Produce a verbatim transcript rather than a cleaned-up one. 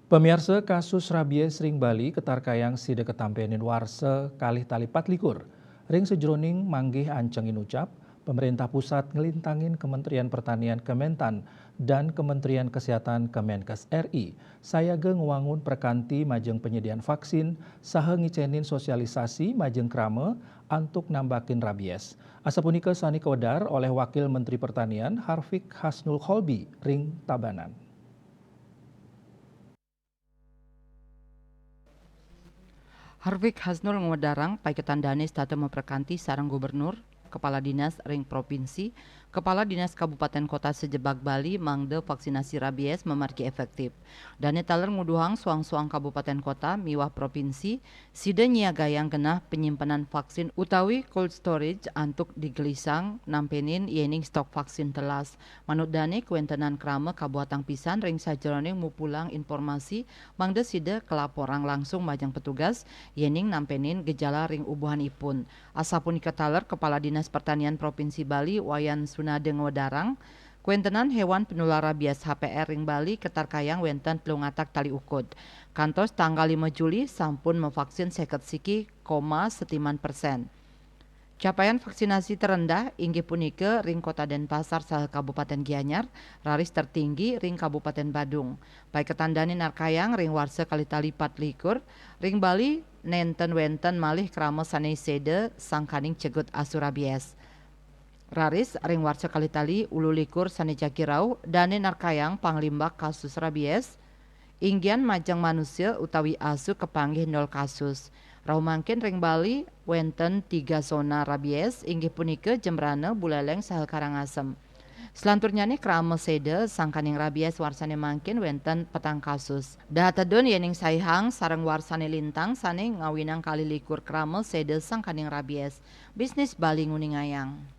Pamiarsa, kasus rabies ring Bali ketarkayang sida katampenin warsa kalih tali patlikur. Ring sajeroning manggih ancengin ucap, pemerintah pusat nglintangin Kementerian Pertanian Kementan dan Kementerian Kesehatan Kemenkes R I sayaga ngwangun prakanti majeng panyedian vaksin saha ngicenin sosialisasi majeng krama antuk nambakin rabies. Asapunika sane kawedar olih Wakil Menteri Pertanian Harvik Hasnul Kholbi ring Tabanan. Harvik Hasnul ngwedarang paiketan dane setata maprakanti sareng gubernur, kepala dinas ring provinsi, kepala dinas kabupaten kota sajebag Bali mangda vaksinasi rabies mamargi efektif. Dane taler nguduhang suang-suang kabupaten kota miwah provinsi sida nyiagayang genah panyimpenan vaksin utawi cold storage antuk digelisang nampenin yening stok vaksin telas. Manut dane, kawentenan krama kabuatang pisan ring sajeroning mupulang informasi mangda sida kalaporang langsung majeng petugas yening nampenin gejala ring ubuhanipun. Asapunika taler Kepala Dinas Pertanian Provinsi Bali Wayan Sunada ngwedarang, kawentenan hewan penular rabies H P R ring Bali ketarkayang wenten telung atak tali ukud. Kantos tanggal lima Juli sampun mavaksin seket siki koma setiman persen. Capaian vaksinasi terendah inggih punika ring Kota Denpasar saha Kabupaten Gianyar, raris tertinggi ring Kabupaten Badung. Paiketan dane narkayang ring warsa kalih tali patlikur, ring Bali nenten wenten malih krama sane seda sangkaning cegut asu rabies. Raris ring warsa kalih tali ulu likur sane jagi rauh, dane narkayang panglimbak kasus rabies, inggian majeng manusia utawi asu kapanggih nol kasus. Rauh mangkin ring Bali wenten tiga zona rabies, inggih punika Jembrana, Buleleng, saha Karangasem. Selanturnyane krama seda sangkaning rabies warsane mangkin wenten petang kasus. Daha tedun yening saihang sareng warsane lintang sane ngawinang kalih likur krama seda sangkaning rabies. Bisnis Bali nguningayang.